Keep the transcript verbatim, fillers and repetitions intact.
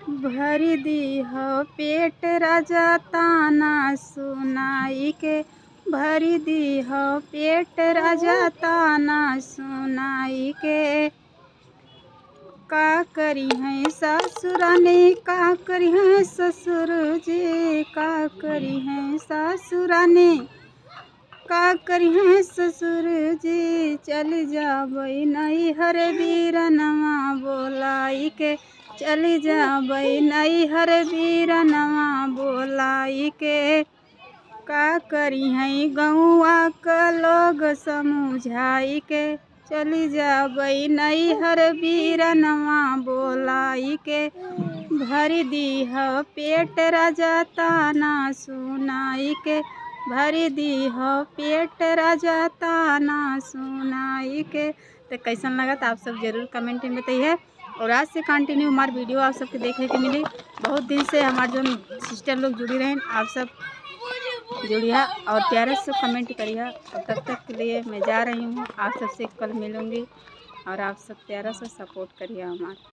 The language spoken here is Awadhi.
भरि दीह पेट राजा ताना सुनाई के, भरि दीह पेट राजा ताना सुनाई के। का करिहैं सासुरानी, का करिहैं ससुर जी, का करिहैं सासुरानी, का करिहैं ससुर जी। चलि जाबै नैहर बीरनवा बोलाइ के, चलि जाबै नैहर बीरनवा बोलाइ के। का करिहैं गौआ क लोग समुझाइ के, चलि जाबै नैहर बीरनवा बोलाइ के। भरि दीह पेट राजा ताना सुनाइ के, भरि दीह पेट राजा ताना सुनाइ के। तो कैसन लगत आप सब जरूर comment में बताइए। और आज से continue हमार video आप सबके देखे के मिली। बहुत दिन से हमार जौन sister लोग जुड़ी रहेन, आप सब जुड़िया और प्यारे से comment करिया। और तब तक के लिए मैं जा रही हूँ, आप सबसे कल मिलूँगी और आप सब प्यारा से support करिया हमार।